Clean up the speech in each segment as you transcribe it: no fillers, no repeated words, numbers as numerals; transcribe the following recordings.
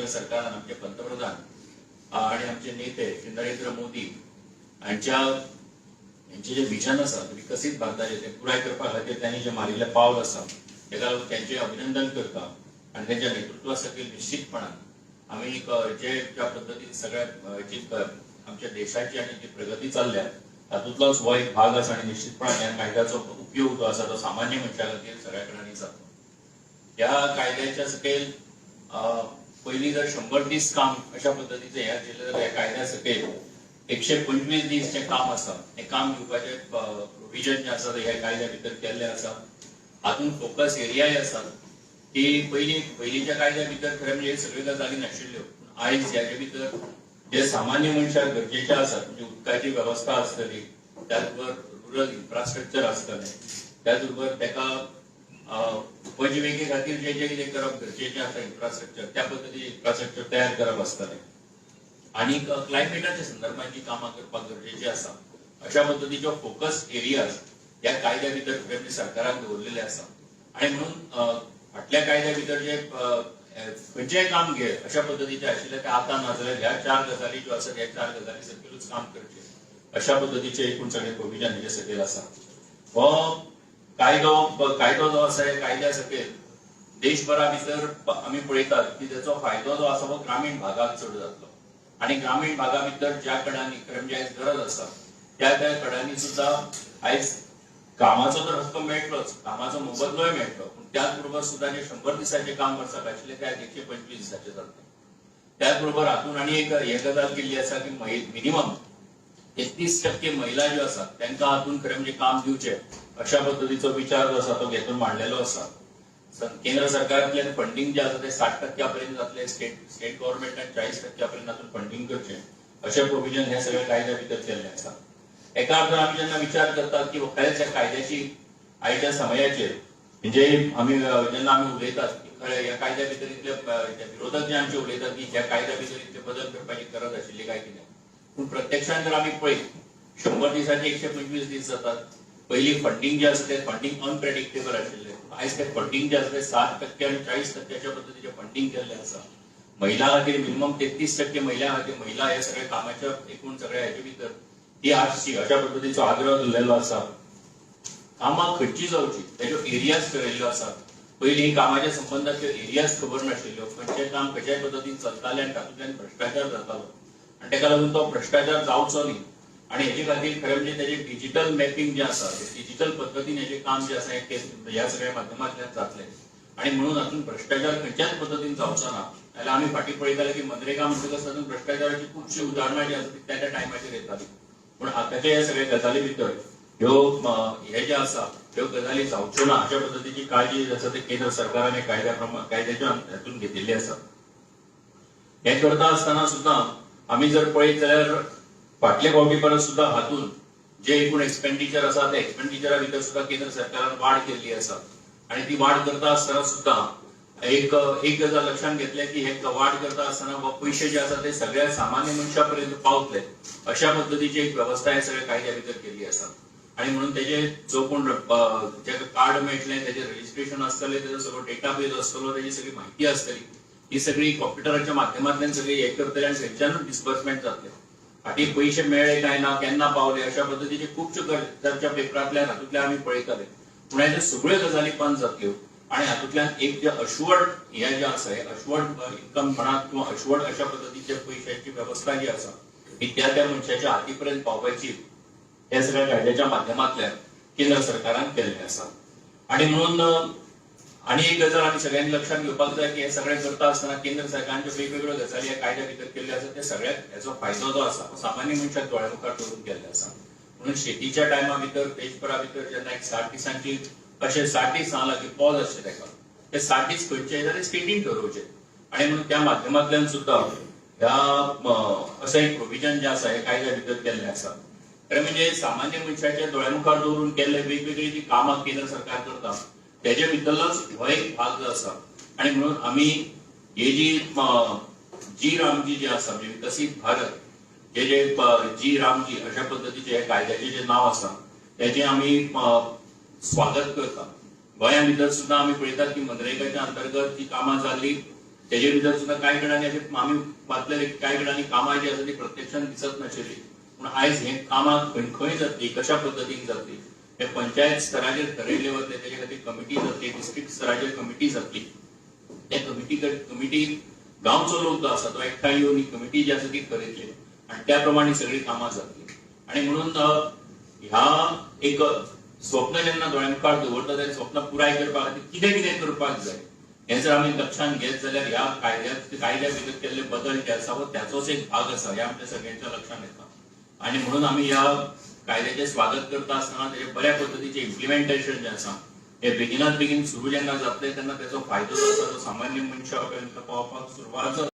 केंद्र सरकारान आमचे पंतप्रधान आणि आमचे नेते श्री नरेंद्र मोदी हांच्या हेंचे जे विजन आसा विकसीत भारताचें तें पुराय करपा खातीर त्यांनी जें मारिल्लें पावल आसा तेका लागून त्यांचें अभिनंदन करता आनी तेंच्या नेतृत्वा सकयल निश्चितपणान आमी एक जे ज्या पद्दतीन सगळ्या जी आमच्या देशाची आनी जी प्रगती चल्ल्या तातूंतलोच हो एक भाग आसा आनी निश्चितपणान ह्या कायद्याचो उपयोग जो आसा तो सामान्य मनशा खातीर सगळ्या कडेन जाता. ह्या कायद्याच्या सकयल पयलीं जर 100 दीस काम अशा पद्दतीचें हें आशिल्लें जाल्यार ह्या कायद्या सकयल 125 दीस जें काम आसा हें काम दिवपाचें प्रोविजन जें आसा तें ह्या कायद्या भितर केल्लें आसा. हातूंत फोकस एरियाय आसात की पयलींच्या कायद्या भितर खरें म्हणजे सगळ्यो गजाली नाशिल्ल्यो, पूण आयज ह्याचे भितर जे सामान्य मनशाक गरजेचे आसात म्हणजे उदकाची वेवस्था आसतली, त्याच बरोबर रुरल इन्फ्रास्ट्रक्चर आसतलें, त्याच बरोबर तेका उपजिविके खातीर जे जे कितें करप गरजेचें आसा इन्फ्रास्ट्रक्चर, त्या पद्दतीचें इन्फ्रास्ट्रक्चर तयार करप आसतलें आनी क्लायमेटाच्या संदर्भात जी कामां करपाक गरजेची आसा अशा पद्दतीच्यो फोकस एरियाज ह्या कायद्या भितर खरें म्हणजे सरकारान दवरलेले आसा. आनी म्हणून फाटल्या कायद्या भितर जे खंयचेंय काम घे अशा पद्दतीचें आशिल्लें तें आतां ना जाल्यार ह्या चार गजाली ज्यो आसात ह्या चार गजाली सकयलूच काम करचें अशा पद्दतीचें एकूण सगळें प्रोविजन हेजे सकयल आसा. हो कायदो जो आसा ह्या कायद्या सकयल देशभरा भितर आमी पळयतात की तेचो फायदो जो आसा हो ग्रामीण भागाक चड जातलो आनी ग्रामीण भागा भितर ज्या कडांनी खरें म्हणजे आयज गरज आसा त्या त्या कडांनी सुद्दां आयज कामाचो तर हक्क मेळटलोच, कामाचो मोबदलोय मेळटलो, पूण त्याच बरोबर सुद्दां जे 100 दिसाचें काम वर्साक आशिल्लें ते आयज 125 दिसाचें जातलें. त्याच बरोबर हातूंत आनी एक हे गजाल केल्ली आसा की मिनिमम 33% महिला ज्यो आसात तांकां हातूंत खरें म्हणजे काम दिवचें अशा पद्दतीचो विचार जो आसा तो घेतून मांडलेलो आसा. केंद्र सरकारांतल्यान फंडींग जें आसा तें 60% पर्यंत जातलें, स्टेट गव्हर्नमेंटान 40% पर्यंत हातूंत फंडींग करचें अशें प्रोविजन हे सगळ्या कायद्या भितर केल्लें आसा. एका अर्थान आमी जेन्ना विचार करतात की खरेंच ह्या कायद्याची आयच्या समयाचेर म्हणजे आमी जेन्ना आमी उलयतात की खरें ह्या कायद्या भितर इतले विरोधक जे आमचे उलयतात की ह्या कायद्या भितर इतले बदल करपाची गरज आशिल्ली काय कितें, पूण प्रत्यक्षान जर आमी पळयत 100 दिसाचे 125 दीस जातात. पयलीं फंडींग जें आसा तें फंडींग अनप्रेडिक्टेबल आशिल्लें, आयज तें फंडींग जें आसा तें 60% आनी 40% पद्दतीचें फंडींग केल्लें आसा. महिला खातीर मिनिमम 33% महिला खातीर महिला हे सगळ्या कामाच्या एकूण सगळ्या हेचे भितर ती आसची अशा पद्दतीचो आग्रह धरलेलो आसा. कामां खंयची जावची तेज्यो एरियाज ठरयल्ल्यो आसात. पयलीं कामाच्या संबंदांत एरियाज खबर नाशिल्ल्यो, खंयचें काम खंयच्याय पद्दतीन चलतालें आनी तातूंतल्यान भ्रश्टाचार जातालो आनी तेका लागून तो भ्रश्टाचार जावचो न्ही आनी हेजे खातीर खरें म्हणजे तेजें डिजिटल मॅपिंग जें आसा तें डिजिटल पद्दतीन हेजें काम जें आसा हें ह्या सगळ्या माध्यमांतल्यान जातलें आनी म्हणून हातूंत भ्रश्टाचार खंयच्याच पद्दतीन जावचो ना. जाल्यार आमी फाटीं पळयताले की मनरेगा म्हणटकच तातूंत भ्रश्टाचाराची खुबशीं उदाहरणां जीं आसा ती त्या त्या टायमाचेर येतालीं, पूण आतांच्या ह्या सगळ्या गजाली भितर ह्यो हे जे आसा ह्यो गजाली जावच्यो ना अशा पद्दतीची काळजी जी आसा ती केंद्र सरकारान कायद्या प्रमाण कायद्याच्या हातून घेतिल्ली आसा. हें करता आसतना सुद्दां आमी जर पळयत जाल्यार फाटले फावटी परस सुद्दां हातूंत जे एकूण एक्सपेंडिचर आसा त्या एक्सपेंडिचरा भितर सुद्दां केंद्र सरकारान वाड केल्ली आसा आनी ती वाड करता आसतना सुद्दां एक एक गजाल लक्षांत घेतल्या की हे वाड करता आसतना पयशे जे आसा ते सगळ्या सामान्य मनशा पर्यंत पावतले अशा पद्दतीची एक वेवस्था ह्या सगळ्या कायद्या भितर केल्ली आसा. आनी म्हणून तेजे जो कोण जेका कार्ड मेळटलें तेजें रजिस्ट्रेशन आसतलें, तेजो सगळो डेटाबेस आसतलो, तेजी सगळी म्हायती आसतली, ही सगळी कॉम्प्युटराच्या माध्यमांतल्यान सगळी हे करतले आनी थंयच्यानूच डिसबर्समेंट जातलें. फाटीं पयशे मेळ्ळे काय ना, केन्ना पावले अशा पद्दतीचे खुबश्यो चर्चा पेपरांतल्यान हातूंतल्यान आमी पळयताले, पूण ह्या सगळ्यो गजाली बंद जातल्यो आनी हातूंतल्यान एक जे अश्वर्ड हे जें आसा हे अश्वर्ड इन्कम म्हणात किंवा अश्वर्ड अशा पद्दतीच्या पयशांची वेवस्था जी आसा ही त्या त्या मनशाच्या हाती पर्यंत पावपाची हे सगळ्या कायद्याच्या माध्यमांतल्यान केंद्र सरकारान केल्लें आसा. आनी म्हणून आनी एक गजाल आमी सगळ्यांनी लक्षात घेवपाक जाय की हे सगळें करता आसतना केंद्र सरकारान ज्यो वेगवेगळ्यो गजाली ह्या कायद्या भितर केल्ल्यो आसा ते सगळ्यात हेचो फायदो जो आसा तो सामान्य मनशाक दोळ्या मुखार दवरून केल्लो आसा. म्हणून शेतीच्या टायमा भितर देशभरा भितर जेन्ना एक 60 दिसांची अशें 60 दीस सांगला की पॉज आसचे तेका, ते 60 दीस खंयचे जाल्यार स्टेटीन ठरोवचे आनी म्हणून त्या माध्यमांतल्यान सुद्दां ह्या असं एक प्रोविजन जें आसा हे कायद्या भितर केल्लें आसा. खरें म्हणजे सामान्य मनशाच्या दोळ्या मुखार दवरून केल्ले वेगवेगळी जी कामां केंद्र सरकार करता तेजे भितरलोच हो एक भाग जो आसा. आनी म्हणून आमी हे जी जी रामजी जे आसा म्हणजे विकसीत भारत हे जे जी रामजी अशा पद्दतीचे हे कायद्याचें जे नांव आसा तेजें आमी स्वागत करता. गोंया भितर सुद्दां आमी पळयतात की मनरेगाच्या अंतर्गत जी कामां जाल्ली तेजे भितर सुद्दां कांय कडेन अशें आमी वाचलेले कांय कडेन कामां जी आसा ती प्रत्यक्षान दिसत नाशिल्ली, पूण आयज हे कामां खंय खंय जातली, कशा पद्दतीन जातली हे पंचायत स्तराचेर ठरयल्ले वतले. तेजे खातीर कमिटी जातली, डिस्ट्रिक्ट स्तराचेर कमिटी जातली. त्या कमिटी गांवचो लोक जो आसा तो एकठांय येवन ही कमिटी जी आसा ती ठरयतली आनी त्या प्रमाणे सगळीं कामां जातली. आनी म्हणून ह्या एक स्वप्न जेन्ना दोळ्या मुखार दवरता तें स्वप्न पुराय करपा खातीर कितें कितें करपाक जाय हें जर आमी लक्षांत घेत जाल्यार ह्या कायद्या भितर केल्ले बदल जे आसा हो त्याचोच एक भाग आसा हें आमच्या सगळ्यांच्या लक्षांत येता. आनी म्हणून आमी ह्या कायद्याचें स्वागत करता आसतना तेजें बऱ्या पद्दतीचें इम्प्लिमेंटेशन जें आसा हे बेगिनात बेगीन सुरू जेन्ना जातलें तेन्ना तेचो फायदो जो आसा तो सामान्य मनशा पर्यंत पावपाक सुरवात जाता.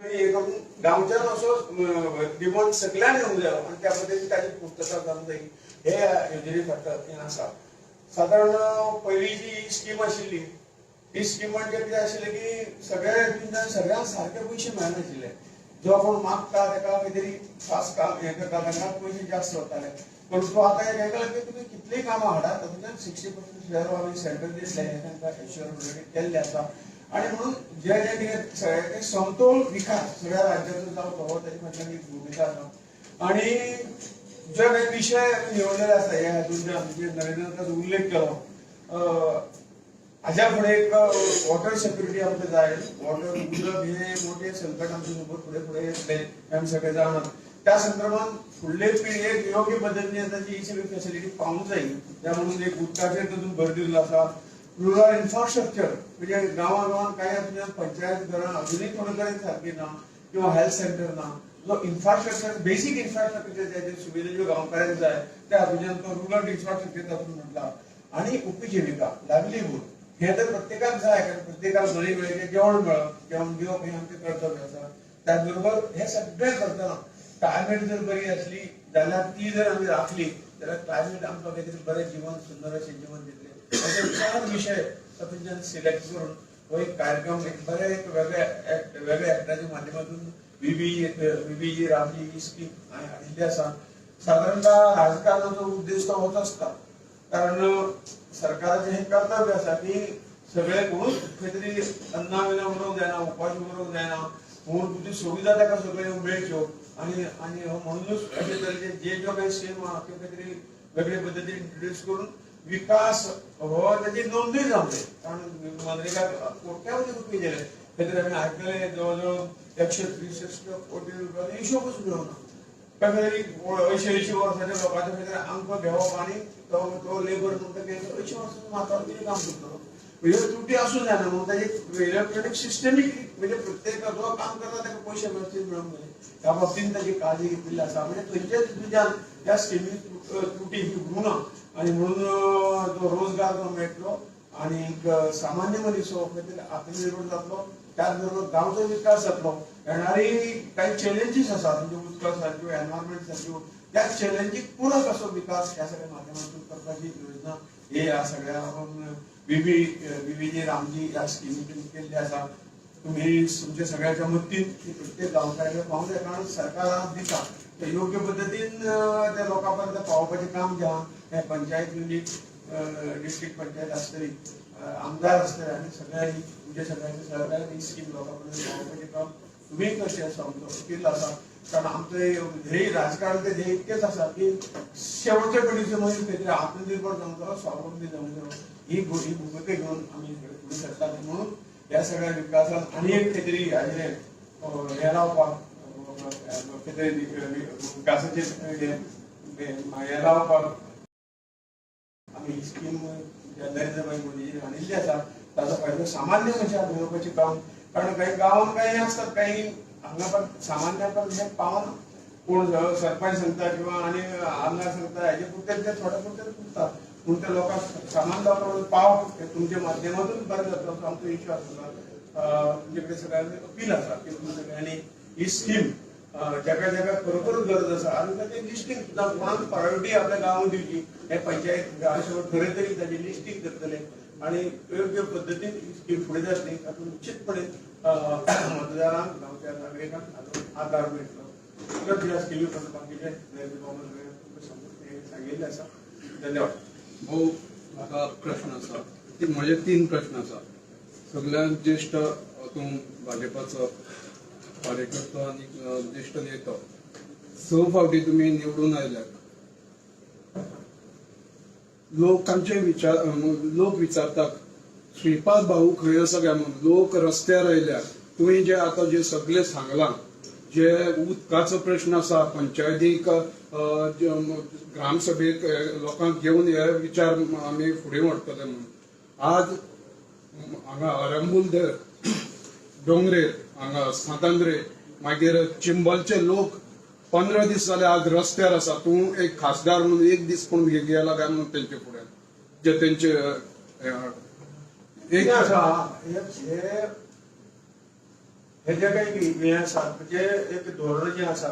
हे करून गांवच्यान असो डिमांड सगळ्यांक येवंक जायो आनी त्या पद्दतीन ताजी पुस्तकां जावंक जाय हे योजने फाटल्यान आसा. सादारण पयली जी स्कीम आशिल्ली ही स्कीम म्हणजे कितें आशिल्लें की सगळ्या सगळ्यांक सारके पयशे मेळनाशिल्ले. जो कोण मागता ताका खंय तरी खास काम हें करता ताका पयशे जास्त वताले, पण तो आतां हें केलां की तुमी कितलींय कामां हाडा तातूंतल्यान 60% शेअर आमी सेंटर दितले हें तांकां एश्योर ऑलरेडी केल्लें आसा. आणि म्हणून जे जे कितें सगळ्याचे समतोल विकास सगळ्या राज्याचो जावचो हो ताजे फाटल्यान एक भुमिका आसा. आणि जे काही विशय आमी निवडलेले आसा हे हातून जे आमचे नरेंद्र उल्लेख केलो हाज्या फुडें एक वॉटर सेक्युरिटी आमकां जाय. वॉटर उदक हे मोठे संकट आमचे सोबत फुडें फुडें येतलें आमी सगळे जाणात. त्या संदर्भात फुडले पिळगेक योग्य पद्दतीन ताची ही सगळी फेसिलिटी पावूंक जाय त्या म्हणून एक उदकाचेर तातूंत भर दिल्लो आसा. रुरल इन्फ्रास्ट्रक्चर म्हणजे गांवा गांवांत कांय अजून पंचायत घरां अजुनूय थोडे कडेन सारकी ना किंवा हेल्थ सेंटर ना. जो इन्फ्रास्ट्रक्चर बेसीक इन्फ्रास्ट्रक्चर जे सुविधा ज्यो गांवकारांक जाय त्या हातूंतल्यान तो रुरल इन्फ्रास्ट्रक्चर तातूंत म्हटला. आनी उपजिविका लायवलीहूड हे तर प्रत्येकाक जाय, कारण प्रत्येकाक दोनूय वेळेचें जेवण मेळप, जेवण दिवप हें आमचें कर्तव्य आसा. त्याच बरोबर हे सगळें करतना क्लायमेट जर बरी आसली जाल्यार ती जर आमी राखली जाल्यार क्लायमेट आमकां कितें तरी बरें जीवन सुंदर अशें जीवन दितलें. अशे चार विशय तातूंतल्यान सिलेक्ट करून हो एक कार्यक्रम एक बरे एक वेगळ्या एक्टाच्या माध्यमातून VBG Ramji ही स्कीम हांवें हाडिल्ली आसा. साधारणतः राजकारणाचो उद्देश तो होच आसता, कारण सरकाराचें हें कर्तव्य आसा की सगळे कोणूच खंय तरी अन्ना विना उरोंक जायना, उपाशी उरोंक जायना, म्हणून तुजी सुविधा ताका सगळ्यो मेळच्यो. आनी आनी म्हणूनच अशे तरेचे जे ज्यो काही स्कीम आहा त्यो खंय तरी वेगळे पद्दतीन इंट्रोड्यूस करून विकास हो त्याची नोंदूय जावंक जाय. कारण मनरेगा कोट्यावधी रुपये गेले, खंय तरी आमी आयकले जवळ जवळ 163 कोटी रुपयाचो हिशोबच मेळना. खंय तरी 80-80 वर्साच्या लोकांच्या खंय तरी अंक घेवप आनी तो तो लेबर म्हणटा की 80 वर्सांचो म्हातारो कितें काम करतलो? ह्यो त्रुटी आसूं जायना. म्हणून ताजी इलेक्ट्रॉनीक सिस्टमीक, म्हणजे प्रत्येक जो काम करता ताका पयशे वेवस्थीत मेळूंक जाय, ह्या बाबतीन ताजी काळजी घेतिल्ली आसा. म्हणजे खंयच्याच तुज्यान ह्या स्किमी त्रुटी ही उरूंक ना. आनी म्हणून जो रोजगार जो मेळटलो आनी एक सामान्य मनीस हो खंय तरी आत्मनिर्भर जातलो, त्याच बरोबर गांवचो विकास जातलो. येणारी काही चॅलेंजीस आसात, म्हणजे उदका सारक्यो, एनवायरमेंट सारक्यो, त्या चॅलेंजीक पूरक असो विकास ह्या सगळ्या माध्यमातून करपाची योजना हे ह्या सगळ्या बीबी बीबीजी रामजी ह्या स्किमीतून केल्ली आसा. तुम्ही तुमच्या सगळ्याच्या मदतीन ही प्रत्येक गांवकाराक पावूंक जाय, कारण सरकार दिता ते योग्य पद्दतीन त्या लोकां पर्यंत पावोवपाचें काम जें आहा हें पंचायत युनीट, डिस्ट्रिक्ट पंचायत आसतली, आमदार आसतले आनी सगळ्यांनी तुमच्या सगळ्यांच्या सहकार्यान ही स्कीम लोकां पर्यंत पावोवपाचें काम तुमी करचें असो आमचो अपील आसा. कारण आमचें ध्येय, राजकारण तें ध्येय इतकेंच आसा की शेवटच्या पिढीचो मनीस खंय तरी आत्मनिर्भर जावंक जायो, स्वावलंबी जावंक जायो, ही भुमिका घेवन आमी सगळे फुडें सरतात. म्हणून ह्या सगळ्या विकासान आनी एक खंय तरी हाजें हें लावपाक, खंय तरी विकासाचें हें लावपाक आमी ही स्कीम नरेंद्रभाई मोदीजी हाडिल्ली आसा. ताचो फायदो सामान्य मनशाक मेळोवपाचें काम, कारण काही गांवांत काही आसतात, काही हांगा पण सामान्य पण हे पावना. कोण सरपंच सांगता किंवा आनी आमदार सांगता, हेजे पुरते ते थोडे पुरते पुरता, पूण ते लोकांक, सामान्य लोकांक पावप हे तुमच्या माध्यमातून बरें जातलो असो आमचो विश्वास आसा. तुमचे कडेन सगळ्यांनी अपील आसा की तुमी सगळ्यांनी ही स्कीम जाका जाका खरोखर गरज आसा आनी ताचें लिस्टींग सुद्दां कोणाक प्रायोरिटी आपल्या गांवांत दिवची हे पंचायत गांवा खरें तरी ताजें लिस्टींग करतले आनी योग्य पद्दतीन ही स्कीम फुडें जातली. तातूंत निश्चितपणे मतदारांक, गांवच्या नागरिकांक हाचो आदार मेळटलो. तर ह्या स्किमी बद्दल बाकीचे सांगिल्लें आसा. धन्यवाद. भाऊ, म्हाका प्रश्न आसा, म्हजे तीन प्रश्न आसा. सगळ्यात ज्येष्ठ तूं भाजपाचो कार्यकर्तो आनी ज्येष्ठ नेतो. स फावटी तुमी निवडून आयल्यात. लोकांचे विचार, लोक विचारतात श्रीपाद भाऊ खंय आसा काय म्हणून. लोक रस्त्यार आयल्यात. तुवें जे आतां जे सगळे सांगलां, जे उदकाचो प्रश्न आसा, पंचायतीक ग्रामसभेक लोकांक घेवन हे विचार आमी फुडें व्हरतले म्हणून, आज हांगा आरंबूल धर, डोंगरेर हांगा सांतांद्रे, मागीर चिंबलचे लोक 15 दीस जाले आज रस्त्यार आसा. तूं एक खासदार म्हणून एक दीस कोण गेला काय म्हणून तेंचे फुड्यान जे तेंचे एक कितें आसा, हे हे हे जे काही हे आसा, म्हणजे एक धोरण जें आसा,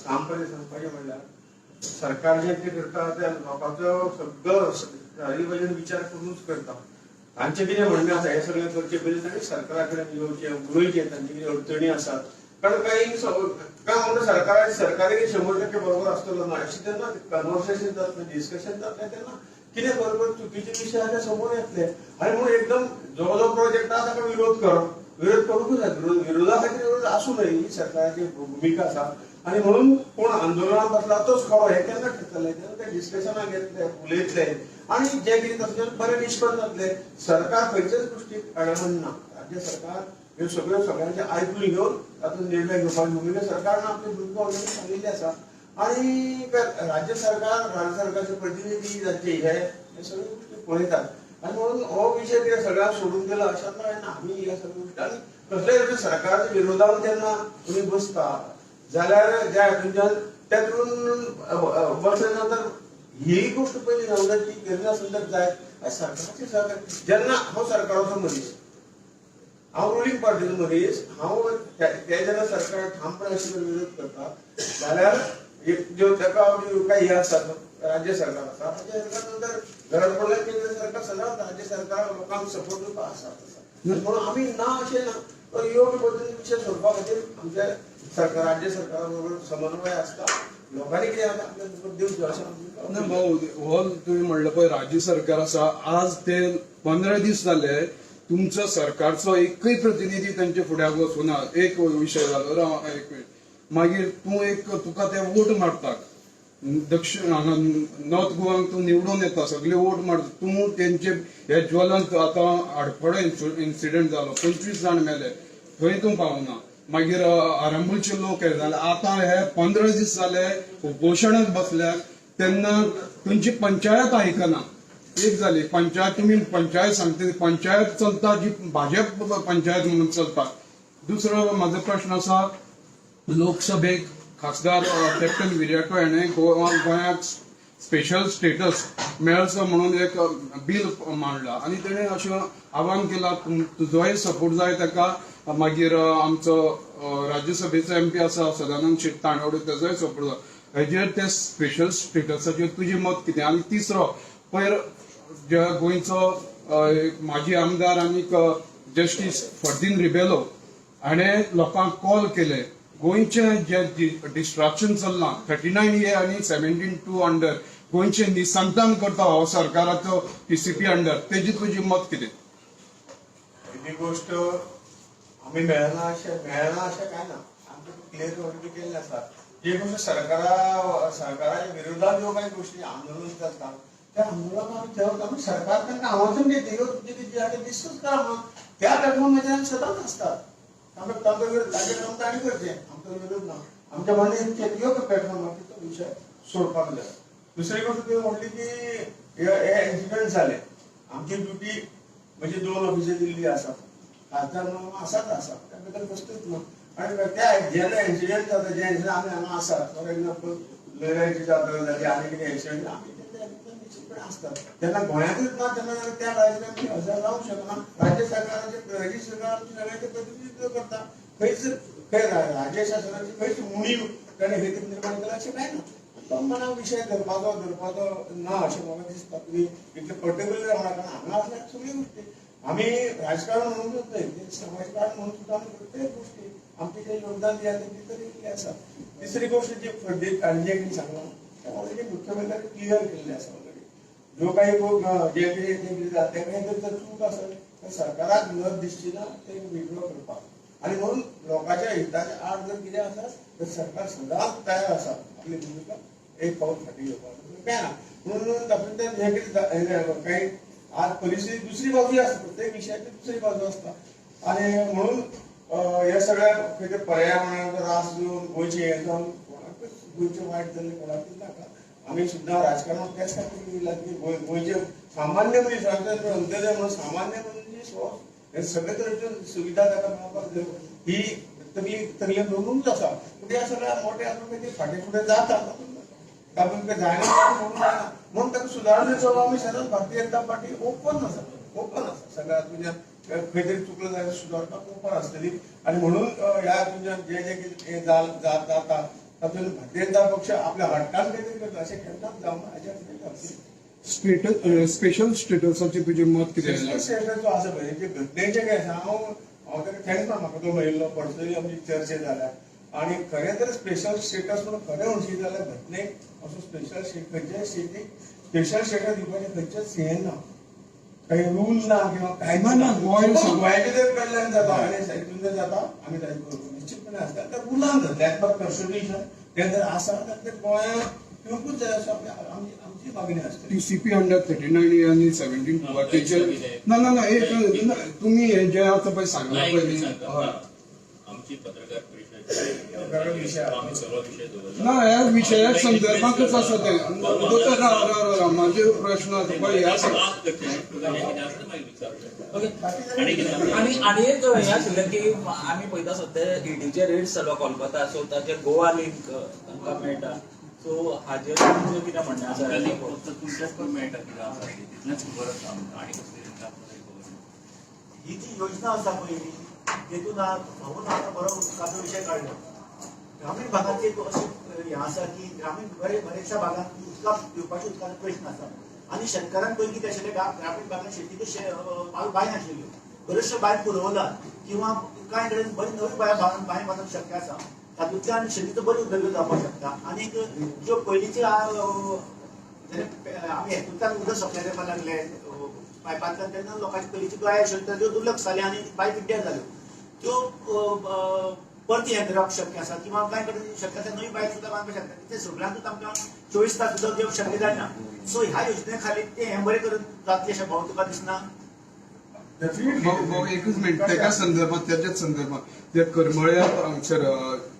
सामपणे सांगपाचें म्हणल्यार सरकार जें कितें करता त्या लोकांचो सगळो चारी वटेन विचार करूनच करता. तांचें कितें म्हणणें आसा हें सगळें करचे पयलीं तांणी सरकारा कडेन येवचें, उलोवचें, तांचे कितें अडचणी आसात. कारण काही काय म्हणटा, सरकार सरकारी 100% बरोबर आसतलो ना अशें तेन्ना कन्वर्सेशन जातलें, डिस्कशन जातलें, तेन्ना कितें बरोबर चुकीचे विशय आसा ते समोर येतले. आनी म्हणून एकदम जो जो प्रोजेक्ट आसा ताका विरोध करप, विरोध करूंकूच जाय, विरोधा खातीर विरोध आसूं नये ही सरकाराची भुमिका आसा. आनी म्हणून कोण आंदोलनात बसला तोच खरो हें केन्ना ठरतलें? तेन्ना ते डिस्कशनाक येतले, उलयतले आनी जे कितें तातूंतल्यान बरें निश्पन्न जातले. सरकार खंयच्याच गोश्टीक अडमन ना. राज्य सरकार ह्यो सगळ्यो सगळ्यांचे आयकून घेवन तातूंत निर्णय घेवपाची भुमिका सरकारनं आपली भुमिका ऑलरेडी सांगिल्ली आसा. आणि राज्य सरकार, राज्य सरकारचे प्रतिनिधी जांचे हे हे सगळे गोष्टी पळयतात. आनी म्हणून हो विशय कितें सगळ्यांक सोडून दिला अशातलो ना. आमी ह्या सगळ्या गोश्टी आनी कसल्याय सरकारच्या विरोधान जेन्ना तुमी बसता जाल्यार ज्या हातूंतल्यान त्यातून बसले नंतर ही गोष्ट पयली जावंक जाय, ती करिनासतना जाय सरकाराचे सहकार. जेन्ना हांव सरकाराचो मनीस, हांव रुलींग पार्टीचो मनीस, हांव ते जेन्ना सरकार ठामपणे अशें विरोध करता जाल्यार एक ज्यो ताका काही हे आसतात, राज्य सरकार आसा, राज्य सरकार नंतर गरज पडल्यार केंद्र सरकार सदांच राज्य सरकार लोकांक सपोर्ट दिवपाक आसा. म्हणून आमी ना अशें ना, तो योग्य पद्दतीन विशय सोडपा खातीर आमच्या सरकार, राज्य सरकारा बरोबर समन्वय आसता. लोकांनी कितें आतां आपल्या मत दिवचें अशें ना भाऊ, हो तुवें म्हणलं पळय राज्य सरकार आसा, आज ते 15 दीस जाले तुमचो सरकारचो एकय प्रतिनिधी तांच्या फुड्याक वचूना. एक विशय जालो, राव एक मिनिट. मागीर तूं एक तुका ते वोट मारतात दक्षिण हांगा नॉर्थ गोवाक तूं निवडून येता, सगळे वोट मारता तूं तेंचे हे ज्वलंत आतां आडफडो इन्सिडंट जालो, 25 जाण मेले, थंय तूं पावना. मागीर आरंबूलचे लोक हे जाले, आतां हे 15 दीस जाले उपोशणाक बसल्यात तेन्ना तुमची पंचायत आयकना. एक जाली पंचायत, तुमी पंचायत सांगता, पंचायत चलता जी भाजप पंचायत म्हणून चलता. दुसरो म्हाजो प्रश्न आसा, लोकसभेक खासदार कॅप्टन विरियाटो हेणें गोंयाक स्पेशल स्टेटस मेळचो म्हणून एक बील मांडला आनी तेणें अशें आव्हान केलां, तुजोय सपोर्ट जाय ताका. मागीर आमचो राज्यसभेचो एमपी आसा सदानंद शेट ताणवडे, तेजोय सपोर्ट जाय. हेजेर ते स्पेशल स्टेटसाचेर तुजें मत कितें? आनी तिसरो, पयर जे गोंयचो एक माजी आमदार आनी जस्टीस फर्दीन रिबेलो हाणें लोकांक कॉल केले, गोंयचें जे डिस्ट्रक्शन चल्लां 39A आनी 17(2) अंडर गोंयचें निसंतान करता हो सरकाराचो टीसीपी अंडर, तेजी तुजी मत कितें? पहिली गोष्ट, आमी मेळना अशें काय ना, आमचें क्लियर ऑलरेडी केल्लें आसा. जी गोष्ट सरकाराच्या विरोधात ज्यो काही गोष्टी आंदोलन चलता त्या आंदोलनाक आमी थंय आमी सरकार तांकां आवाजून घेता, ह्यो तुमचे कितें आसा तें डिस्कस करा म्हणून. त्या प्लॅटफॉर्माचेर आमी सदांच आसतात. आमकां तांचो विरोध, ताचें काम तांणी करचें, आमचो विरोध ना. आमच्या म्हणणें एक योग्य प्लॅटफॉर्माचेर तो विशय सोडपाक जाय. दुसरी गोष्ट तुवें म्हटली की हे इन्सिडंट जाले, आमची ड्युटी म्हणजे दोन ऑफिसर दिल्ली आसा, खासदार म्हणून आसाच आसा, त्या भितर कसलीच ना. आणि त्या जेन्ना इन्सिडंट जाता, जे इन्सिडंट आमी हांगा आसा, फॉर एक्झाम्पल लयराईची जात्रा जाली आनी कितें इन्सिडंट, आमी तेन्ना निश्चितपणे आसतात. तेन्ना गोंयांतूच ना तेन्ना त्या वेळाचेर आमी हजर रावंक शकना. राज्य सरकाराचे, राज्य सरकार आमचे सगळ्यांचे प्रतिनिधित्व करता. खंयच खंय राज्य शासनाची खंयच उणीव ताणें हेतू निर्माण केला अशें कांय ना. तो मना विशय धरपाचो धरपाचो ना अशें म्हाका दिसता. तुमी इतले पर्टिक्युलर म्हणा, कारण हांगा आसल्यार सगळ्यो गोष्टी आमी राजकारण म्हणूनच न्हय, ते समाजकारण म्हणून सुद्दां आमी प्रत्येक गोष्टी आमचें जें योगदान जें आसा तें भितर येयल्लें आसा. तिसरी गोष्ट जी फर्दीक हांणी जें कितें सांगलां तें ऑलरेडी मुख्यमंत्र्यांनी क्लियर केल्लें आसा. ऑलरेडी जो काही लोक जे कितें तें कितें जाता तें जर चूक आसत तर सरकाराक लज दिसची ना ते विड्रॉ करपाक. आनी म्हणून लोकांच्या हिताच्या आड जर कितें आसा तर सरकार सदांच तयार आसा आपली भुमिका एक पावल फाटीं घेवपाक. काय ना म्हणून तातूंतल्यान हें कितें काही आज परिस्थिती दुसरी बाजूय आसता, प्रत्येक विशयाची दुसरी बाजू आसता. आनी म्हणून हे सगळ्या खंय ते पर्यावरणाचो त्रास दिवन गोंयचें हें जावन कोणाकूच गोंयचें वायट जाल्लें कोणाकूच नाका. आमी सुद्दां राजकारणात त्याच खातीर येयला की गोंयचे सामान्य मनीस, अंत्योदय म्हणून सामान्य मनीस हो हे सगळे तरेच्यो सुविधा ताका मेळपाक जाय, ही तकली तकलेन दवरूनच आसा. पूण ह्या सगळ्या मोठ्या आसून ते फाटीं फुडें जाता, तातूंत काय जायना म्हणून जायना. म्हणून ताका सुदारणेचो आमी सदांच भारतीय जनता पार्टी ओपन आसा, ओपन आसा. सगळ्या तुज्या खंय तरी चुकलं जाल्यार सुदारपाक ओपन आसतली. आनी म्हणून ह्या तुमच्या जे जे कितें हें जाता तातूंत भारतीय जनता पक्ष आपल्या हट्टान कांय तरी करता अशें केन्नाच जावना हाच्या खातीर. स्टेटस, स्पेशल स्टेटसाचें तुजें मत कितें? स्टेटस जो आसा पळय, जे घटनेचें काय आसा, हांव हांव ताका thanks म्हणा, म्हाका तो मेळिल्लो पर्सनली आमची चर्चा जाल्या. आनी खरें तर स्पेशल स्टेटस म्हणून खरें म्हणशी जाल्यार घटनेक असो स्पेशल खंयच्याय स्टेटीक स्पेशल स्टेटस दिवपाचें खंयच्याच हें ना, काही रूल ना किंवा काय. ना, ना, गोंय गोंयाचे जर कडल्यान जाता आनी हितून जर जाता आमी ताजे बरोबर निश्चितपणे आसता. त्या रुलान धरले एज पर कॉन्स्टिट्युशन तें जर आसा तर ते गोंयांत येवंकूच जाय असो आमची मागणी आसतली. टीसीपी अंडर 39 आनी 17(2) तेचेर ना ना ना एक ना, तुम्ही हे जे आता पळय सांगला नाही, पळय एक न्ही, सांगता. हय. आमची पत्रकार पत्रकार परिषद विषय आम्ही सर्व विषय दवरला. ना, ह्या विशयाक संदर्भातच आसा तें. दोतोर, राव राव राव, म्हाजे प्रश्न आसा पळय ह्या आणि कितें? आणि आणि एक हें आशिल्लें की आमी पळयता सद्या ईडीचे रेड्स चालू कोलकाता, सो ताचेर गोवा लिंक तांकां मेळटा, सो हाजेर तुमचें कितें म्हणणें आसा? आमकां link फक्त तुमच्याच करून मेळटा कितें आसा तें, तितलेंच खबर आसा आमकां, आनी कसली link आमकां तरी खबर ना. ही जी योजना आसा पयली तेतून भाऊन आतां बरो उदकाचो विशय काडलो. ग्रामीण भागांत एक अशें हें आसा की ग्रामीण बरेचशा भागांत उदका पिवपाच्या उदकाचो प्रश्न आसा आनी शेतकारांक पयलीं कितें आशिल्लें, ग्रामीण भागांत शेतीच्यो बांय नाशिल्ल्यो. बऱ्योचश्यो बांय पुरवलात किंवा कांय कडेन बरी नवी बांय बांय बांदप शक्य आसा. तातूंतल्यान शेतीचो बरी उदरगत जावपाक शकता. आनीक ज्यो पयलींच्यो आमी हेतूंतल्यान उदक सप्लाय करपाक लागले पायपांतल्यान, तेन्ना लोकांची पयलींची गाय आशिल्ल्यो त्यो दुर्लक्ष जाल्यो आनी बाय पिड्ड्यार जाल्यो. त्यो परती हें करप शक्य आसा किंवा कांय कडेन शक्य आसा नवी बांय सुद्दां बांदपाक शकता. ते सगळ्यांकूच आमकां 24 तास उदक दिवप शक्य जायना. सो ह्या योजने खाली ते हें बरें करून जातलें अशें भाऊ तुका दिसना? भाऊ एकच मिनिट, तेका संदर्भात, त्याच्याच संदर्भात ते करमळ्यात हांगसर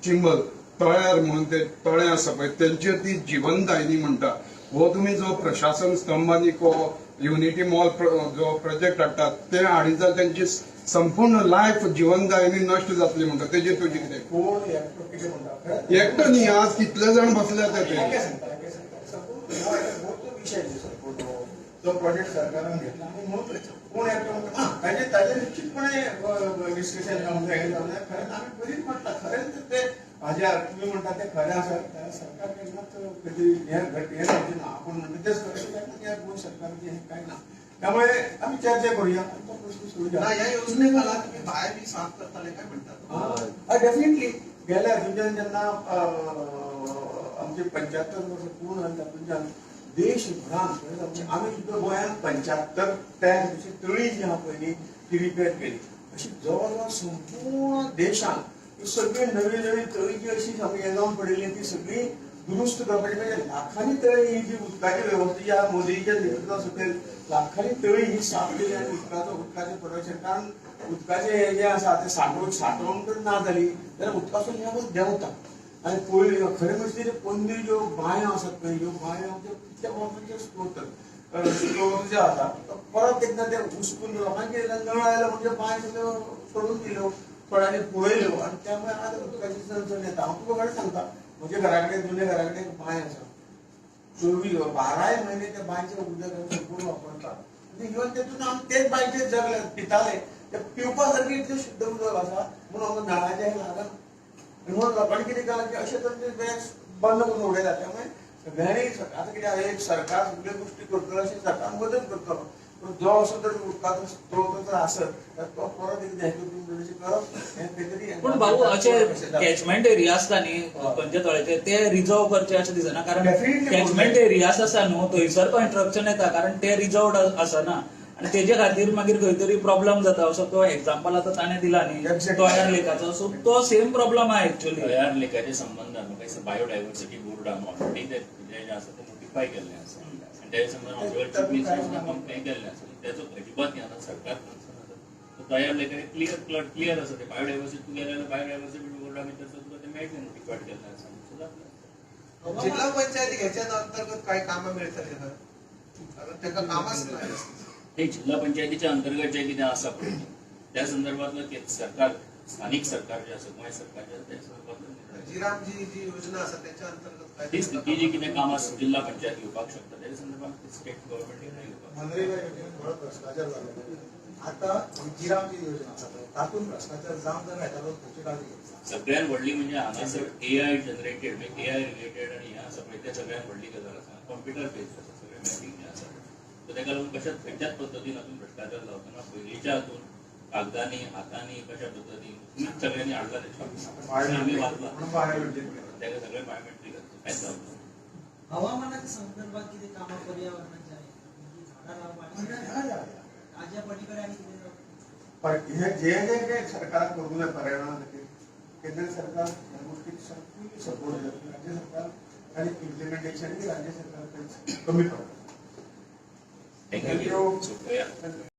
चिंबल तळ्यार म्हणून ते तळें आसा पळय, तेंचेर ती जिवनदायिनी म्हणटा. हो तुमी जो प्रशासन स्तंभ आनी हो युनिटी मॉल जो प्रोजेक्ट हाडटात ते हाडीत जाल्यार तेंची संपूर्ण लायफ जिवनदायिनी नश्ट जातली म्हणटा, तेजेर तुजी कितें? कोण एकटो कितें म्हणटा खरें? एकटो न्ही, आज कितले जाण बसल्या ते. काय सांगता, काय सांगता, सपोज हो जो विशय सपोज जो प्रोजेक्ट सरकारान घेतला आनी म्हणून कोण एकटो म्हणटा हां, ताजेर निश्चितपणे डिस्कशन जावंक जाय, हें जावंक जाय. खरेंच आमी बरीच म्हटलां, खरेंच ते हाज्या तुमी म्हणटा तें खरें आसा जाल्यार सरकार केन्नाच कधी हें घट हें जावचें ना. आपूण म्हणटा तें खरें केन्ना ह्या गोंय सरकाराचें हें कांय ना. त्यामुळे आमी चर्चा करूया आनी तो प्रश्न सोडुया. ना, ह्या योजने खाला तुम्ही भायर बी साफ करताले काय म्हणटात? डेफिनेटली गेल्या हातूंतल्यान जेन्ना आमचे 75 वर्सां पूर्ण जाली, तातूंतल्यान देशभरान आमी सुद्दां गोंयांत 75 टँक अशी तळी जी आहा पयलीं ती रिपेर केली. अशी जवळ जवळ संपूर्ण देशांत ही सगळी नवी नवी तळी जी अशी सामकी हें जावन पडिल्ली ती सगळी दुरुस्त करपाची, म्हणजे लाखांनी तळी ही जी उदकाची वेवस्था जी आहा मोदीच्या नेतृत्वा सकयल लाखांनी तळी ही साफ केली आनी उदकाचें प्रोडक्शन, कारण उदकाचें हें जें आसा तें सांठोवन जर ना जाली जाल्यार उदकाचो लेवल देंवता. आनी पयलीं खरें म्हणजे पन्नी ज्यो बांयो आसात पळय, ह्यो बांयो आमच्यो कितल्या वर्सांच्यो स्त्रोत स्त्रोत जे आसा तो परत एकदां ते उस्कून लोकांक कितें जालें, नळ आयलो म्हणजे बांय सगळ्यो सोडून दिल्यो, थोड्यांनी पुरयल्यो आनी त्यामुळे आज उदकाची चणचण येता. हांव तुका खरें सांगता, म्हज्या घरा कडेन जुन्या घरा कडेन एक बांय आसा, 24 12 म्हयने त्या बांयचें उदक आमी संपूर्ण वापरतात. इवन तेतून आमी तेच बांयचेर जगले, पिताले, ते पिवपा सारकें इतलें शुद्ध उदक आसा म्हणून आमकां नळाचें हें लागना. म्हणून लोकांनी कितें केलां की अशे तरेचे बँक बंद करून उडयला. त्यामुळे सगळ्यांनी आतां कितें आहा, एक सरकार सगळ्यो गोश्टी करतलो अशें सरकार मदत करतलो, पूण जो असो जर उदकाचो स्त्रोत जर आसत तर तो परत एकदां हें करून करप हें खंय तरी. पूण भाऊ अशे कॅचमेंट एरिया आसता न्ही खंयच्या तळ्याचे, ते रिजर्व करचे अशें दिसना, कारण Definitely. Catchment areas आसा न्हू थंयसर कन्स्ट्रक्शन येता, कारण ते रिजर्वड आसना आनी तेजे खातीर मागीर खंय तरी प्रॉब्लम जाता. असो तो एग्जाम्पल आतां ताणें दिला न्ही तोयार लेकाचो, सो तो सेम प्रॉब्लम आहा एक्चुअली. तयार लेखाच्या संबंदान म्हाका दिसता बायोडायवर्सिटी बोर्डान ऑलरेडी ते जें आसा तें नोटिफाय केल्लें आसा आनी तेज्या संबंदान आमचे चीफ मिनिस्टर कंप्लेन केल्लें आसा. तेचो अजिबात ह्या सरकार कन्सर्न आसा. तो तयार लेखा क्लियर क्लियर आसा, ते बायोडायवर्सिटी तूं गेले जाल्यार बायोडायवर्सिटी बोर्डा भितर तुका तें मेळटलें, नोटिफायड केल्लें आसा. सो जातलें. जिल्हा पंचायत ह्याच्या अंतर्गत काय कामां मेळटली खंय? कारण ताका कामाच ना. हे जिल्हा पंचायतीच्या अंतर्गत जे कितें आसा पळय त्या संदर्भातलं सरकार, स्थानिक सरकार जे आसा, गोंय सरकार जे आसा त्या संदर्भातलो निर्णय. जीरामजी जी योजना आसा त्याच्या अंतर्गत काय? तीच ती जी कितें कामां जिल्हा पंचायत घेवपाक शकता तेच्या संदर्भात स्टेट गव्हर्नमेंट निर्णय घेवपाक. मनरेगा योजनेत बरो भ्रश्टाचार जालो. आता जिरामची योजना आसा पळय, तातूंत भ्रश्टाचार जावन जर येतालो खंयची काळजी घेतली? सगळ्यात व्हडली म्हणजे हांगासर एआय जनरेटेड, म्हणजे एआय रिलेटेड आनी हें आसा पळय, ते सगळ्यात व्हडली गजाल आसा. कंप्युटर बेस्ड आसा सगळें मॅपिंग जें आसा, सो तेका लागून कशा खंयच्याच पद्दतीन हातून भ्रश्टाचार जावचो ना. पयलींच्या हातून कागदांनी हातांनी कशा पद्दतीन तुमीच सगळ्यांनी हाडला तें आमी वाचला, तेका सगळें बायोमेट्रीक आसा, कांयच जावचें ना. हवामानाच्या संदर्भात कितें कामां पर्यावरणाची आहेत, म्हणजे झाडां लावप आणि ताज्या पलीकडे आणि कितें पर हे जे जे काही सरकारान करूंक जाय पर्यावरणा खातीर, केंद्र सरकार ह्या गोष्टीक सामकी सपोर्ट दिता. राज्य सरकार आनी इम्प्लिमेंटेशन राज्य सरकार कमी पडटा. Thank you. So, yeah.